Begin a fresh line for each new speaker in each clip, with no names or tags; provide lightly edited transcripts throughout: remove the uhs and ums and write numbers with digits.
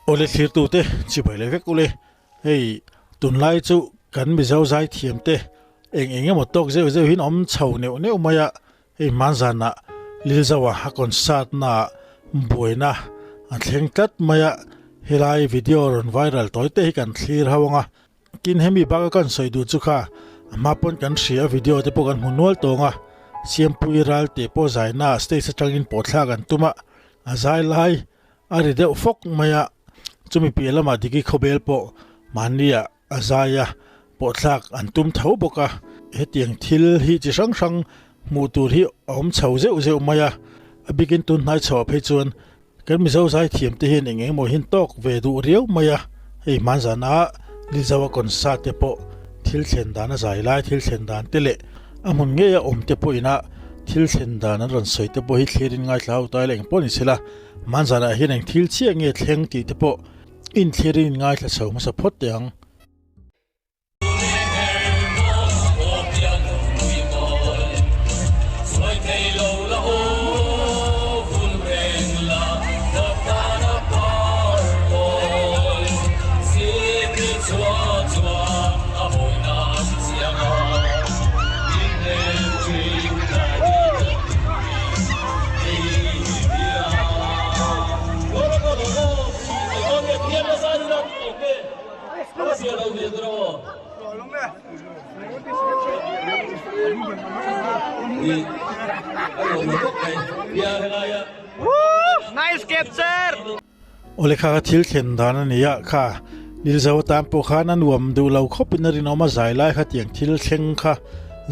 Awle thlirtute chibai leh vek ule, hei tunlai chu kan Mizo zaithiam te eng eng emaw tawk zeuh zeuh hin awm chho neuh neuh mai a, hei hmanzanah Lilzoa a concert naah buaina a thleng tlat mai a, helai video rawn viral tawi te hi kan thlir ho ang a, Tin hemi baka kan sawi duh chu kha a hma pawn kan hria a video te pawh kan hmu nual tawng a, Siampui ral tih pawh zaina ah stage atangin pawhthlak an tum a, a zai lai a ri deuh fawk mai a, chumi piah lamah Diki khawbel pawh mahni ah a zai a pawhthlak an tum tho bawk a, hetiang thil hi chi hrang hrang hmuh tur hi a awm chho zeuh zeuh mai a, a bikin tun hnai chhoah phei chuan Kan Mizo zaithiam te hian eng engemaw hian tawk ve duh riau mai a, hei hmanzana Lizoa concert te pawh thil thlen dan a zai lai thil thlen dan te leh a hmun ngeia awm te pawhina thil thlen dan an rawn sawi te pawh hi thlirin ngaithla ho ta ila eng pawh ni sela hmanzanah hian eng thil chiah nge thleng tih te pawh inthlirin ngaithla chho hmasa phawt teh ang. Awle kha ka thil thlen dan a ni a, kha Lilzo atan pawh khan a nuam duh lo khawpin a rinawm a, zai lai kha tiang thil thleng kha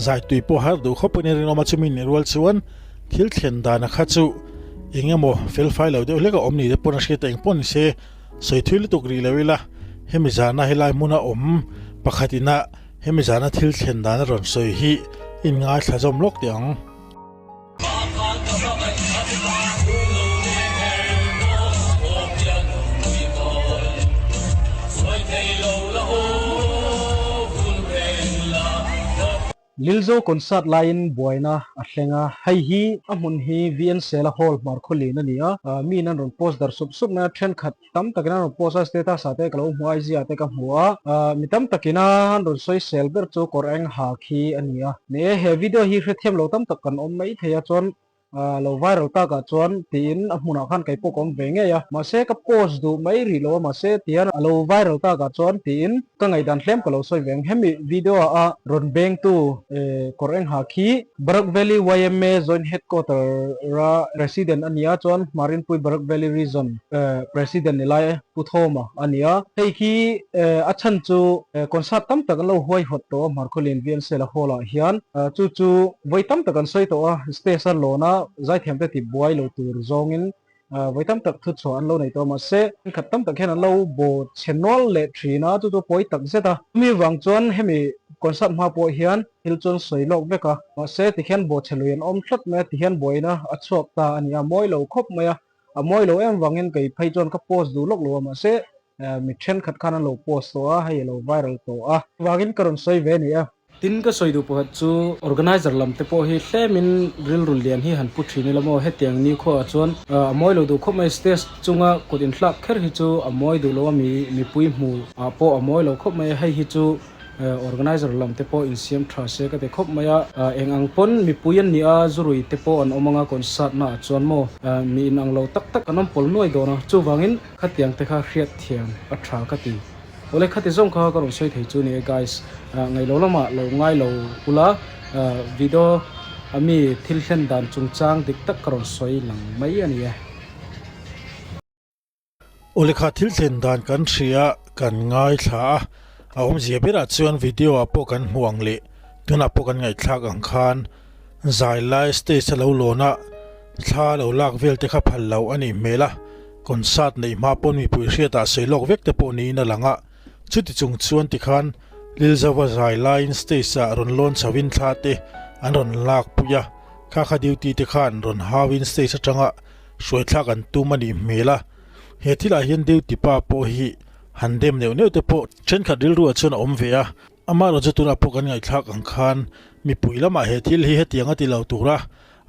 zai tui pawh har duh khawpin a rinawm a, chumi nih rual chuan thil thlen dana kha chu eng emaw fel fai lo deuh hlek a awm ni te pawn a hriat a, eng pawh ni se. Sawi thui lutuk rih lo ila, hemi zana helai hmuna awm pakhat ina hemi zana thil thlen dan a rawn sawi hi in ngaithla zawm lawk teh ang.
Lilzo concert laiin buaina a thleng a, hei hi a hmun hi VN Sela Hall hmarkhawlin a ni a, miin an rawn post dar sup sup mai a, thenkhat tam takin an rawn post a, status ah te ka lo hmu a, IG ah te ka hmu a, mi tam takin a an rawn sawi sel ber chu kawr eng ha khi a ni a. Ni e, he video hi hrethiam lo tam tak kan awm mai thei a, chuan lo viral tak ah chuan tiin a hmunah khan kei pawh ka awm ve ngei a, mahse ka post duh mai rih lo a, mahse tihian a lo viral tak ah chuan tiin ka ngaihdan hlem ka lo sawi ve ang. Hemi video ah a rawn beng tu kawr eng ha khi Barak Valley yma Joint Headquarter a President a ni a, chuan Marinpui Barak Valley Region President ni lai Pu Thawma a ni a. Hei khi a chhan chu concert tam tak an lo huaihawt tawh a Hmarkhawlin VNCL Hall ah hian chu chu vawi tam tak an sawi tawh a, stage a lawn a zaithiam te ti buai lo tur zawngin vawi tam tak thuchhuah an lo nei tawh a, mahse khat tam tak hian an lo baw chhe nual leh thin a, chu chu pawi tak zet a. Chumi vang chuan hemi concert hma pawh hian thil chu an sawi lawk vek a, mahse tikhian baw chhe lui an awm tlat mai a, tihian buaina a chhuak ta a ni a, mawi lo khawp mai a. A mawi lo em vangin kei phei chuan ka post duh lawk lo a mahse mi thenkhat khan an lo post tawh a, hei a lo viral tawh a. Vangin ka rawn sawi ve a ni a.
Tin ka sawi duh pakhat chu organizer lam te pawh hi hlemin rilru lian hi han pu thin ila maw hetiang ni khuaah chuan a mawi lo duh khawp mai stage chunga kut inthlak kher hi chu a mawi duh lo a mi mipui hmu ah pawh a mawi lo khawp mai a hei hi chu Organizer lam te pawh insiam tha se ka ti khawp mai a, eng ang pawn mipui an ni a, zurui te pawh an awm anga concert na ah chuan maw mi in ang lo tak tak an awm pawl nuai dawn a, chuvangin khatiang te kha hriat thiam a tha ka ti. Awle khati zawng kha ka rawn sawi thei chu ni e guys, ngailo lamah lo ngai lo ula video a mi thil thlen dan chungchang dik tak ka rawn sawi lang mai a ni e.
Aw lekha thil thlen dan kan hria kan ngaithla a, a awmzia berah chuan video ah pawh kan hmu ang leh tunah pawh kan ngaihthlak ang khan zai lai stage a lo lawn a, thla lo lak vel te kha phal lo a nih hmel a, concert neih hma pawn mipui hriatah sawi lawk vek te pawh niin a lang a, chuti chung chuan tikhan Lilzova zai laiin stage ah rawn lawn chho in thla te an rawn lak pui a, kha kha duty te khan rawn hau in stage atanga Hruaithlak an tum a nih hmel a, he thilah hian duty pa pawh hi han dem neuh neuh te pawh thenkhat rilru ah chuan a awm ve a, amaherawhchu chu tunah pawh kan ngaihthlak ang khan mipui lamah he thil hi hetiang a ti lo tura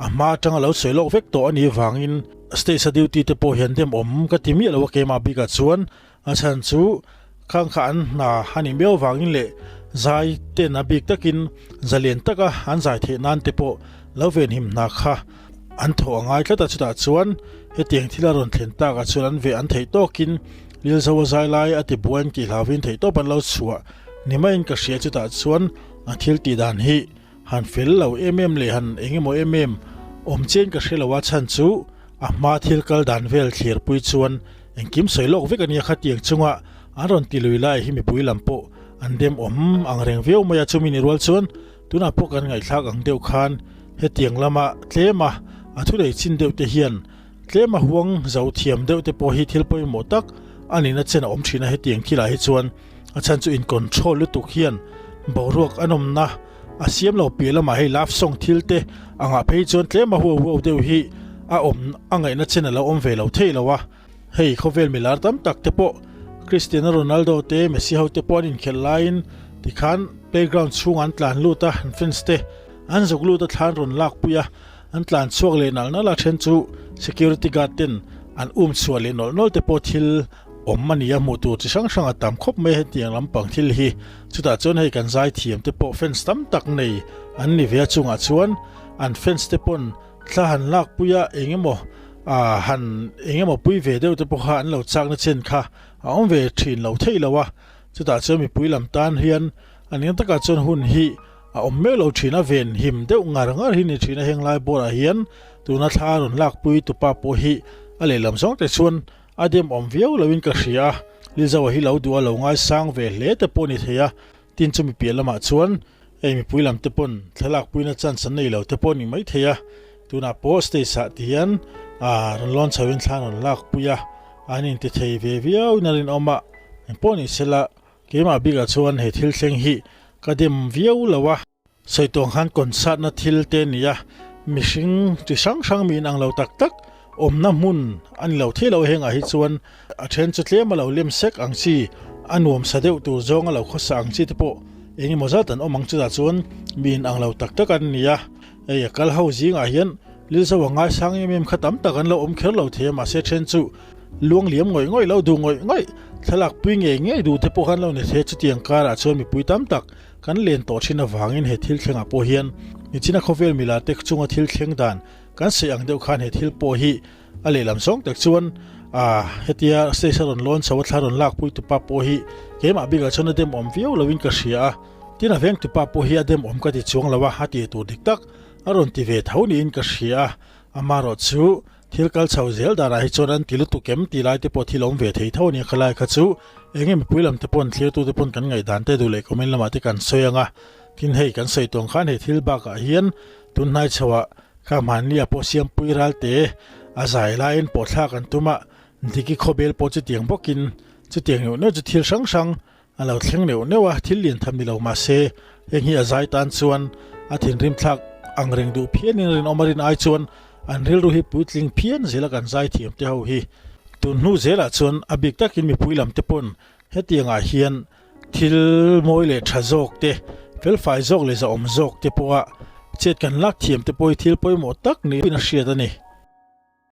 a hma atanga lo sawi lawk vek tawh a nih vangin Stage a duty te pawh hian dem awm ka ti miah lo a keimah bikah chuan a chhan chu khang kha an hna a nih miau vangin leh zai ten a bik takin zalian taka an zai theih nan te pawh lo venhim hna kha an thawh a ngai tlat a, chutah chuan hetiang thil a rawn thlen takah chuan an veh an theih tawkin Lilzo a zai lai a ti buai an tih hlauhin theih tawp an lo chhuah ni maiin ka hria chutah chuan a thil tih dan hi Han fel lo em em leh han eng emaw em em awm chian ka hre lo a chhan chu a hma thil kal dan vel thlir pui chuan engkim sawi lawk vek a nia khatiang chunga an rawn ti lui lai hi mipui lam pawh an dem awm ang reng viau mai a chumi ni rual chuan tunah pawh kan ngaihthlak ang deuh khan hetiang lama tlem a a thunei chin deuh te hian tlem a huang zo thiam deuh te pawh hi thil pawimawh tak a nihna chen a awm thin a hetiang thilah hi chuan a chhan chu in control lutuk hian boruak a nawmna A siam lo piah lamah hei love song thil te angah phei chuan tlem a huau huau deuh hi a awm a ngaihna chen a lo awm ve lo thei lo a. Hei khawvel milar tam tak te pawh Cristiano Ronaldo te Messi ho te pawh an inkhelh laiin tikhan playground chhungah an tlan lut a, an fans te an zuk lut a thla an rawn lak pui a, an tlan chhuak leh nalh nalh a then chu security guard ten an um chhuah leh nawlh nawlh te pawh thil Awm a ni a, hmuh tur chi hrang hrang a tam khawp mai a hetiang lampang thil hi. Chutah chuan hei kan zaithiam te pawh fans tam tak nei an ni ve a chungah chuan an fans te pawn thla han lak pui a eng emaw ah han eng emaw pui ve deuh te pawh kha an lo chakna chen kha a awm ve thin lo theih lo a. Chutah chuan mipui lam tan hian an eng takah chuan hun hi a awm meuh lo thin a, ven him deuh ngar ngar hi ni thin a heng lai bawrah hian tuna thla rawn lak pui tupa pawh hi a lehlam zawng te chuan A dem awm viau loin ka hria a, Lilzoa hi lo duh a lo ngaisang ve hle te pawh ni thei a, tin chumi piah lamah chuan hei mipui lam te pawn thlalak puina chance an nei lo te pawh ni mai thei a, tunah pawh stage ah ti hian rawn lawn chho in thla rawn lak pui a, an inti thei ve viau in a rinawm a, engpawh ni sela keimah bikah chuan he thil thleng hi ka dem viau lo a. Sawi tawng khan concert-na thil te a ni a, mihring chi hrang hrang mi inang lo tak tak awmna hmun a ni lo thei lo hengah hi chuan a then chu tlem a lo lem sek ang chi, a nuam sa deuh tur zawng a lo khawsa ang chi te pawh eng emaw zat an awm ang chutah chuan mi inang lo tak tak an ni a, hei a kal ho zingah hian Lilzo a ngaisang em em kha tam tak an lo awm kher lo thei a mahse then chu luang liam ngawih ngawih lo duh ngawih ngawih thlalak pui ngei ngei duh te pawh khan lo ni thei chutiang karah chuan mipui tam tak Kan len tawh thin avangin he thil thlengah pawh hian nichina khawvel mila te chunga thil thleng dan kan sawi ang deuh khan he thil pawh hi a lehlam zawng tak chuan ah hetia stage a rawn lawn chho a thla rawn lak pui tupa pawh hi keimah bikah chuan a dem awm viau loin ka hria a, tin a veng tupa pawh hi a dem awm ka ti chuang lo a, a tih tur dik tak a rawn ti ve tho niin ka hria a, amaherawh chu Thil kal chho zel danah hi chuan an ti lutuk em tih lai te pawh thil awm ve thei tho a nia khalai kha chu eng nge mipui lam te pawn thlirtu te pawn kan ngaihdan te duh leh comment lamah te kan sawi ang a, tin hei kan sawi tawng khan hei thil bakah hian tun hnai chhoah kha hmanlia pawh siampui ral te a zai laiin pawhthlak an tum a, Diki khawbel pawh chutiang bawkin chutiang neuh neuh chu thil hrang hrang A lo thleng neuh neuh a, thil lian tham ni lo mah se, heng hi a zai tan chuan a thinrim thlak ang reng duh phianin rinawm a rin ai chuan an rilru hi puitling phian zela kan zai thiam te ho hi. Tun hnu zelah chuan a bik takin mipui lam te pawn hetiangah hian thil mawi leh tha zawk te, felfai zawk leh zahawm zawk te pawha chet kan lak thiam te pawh hi thil pawimawh tak niin a hriat a ni.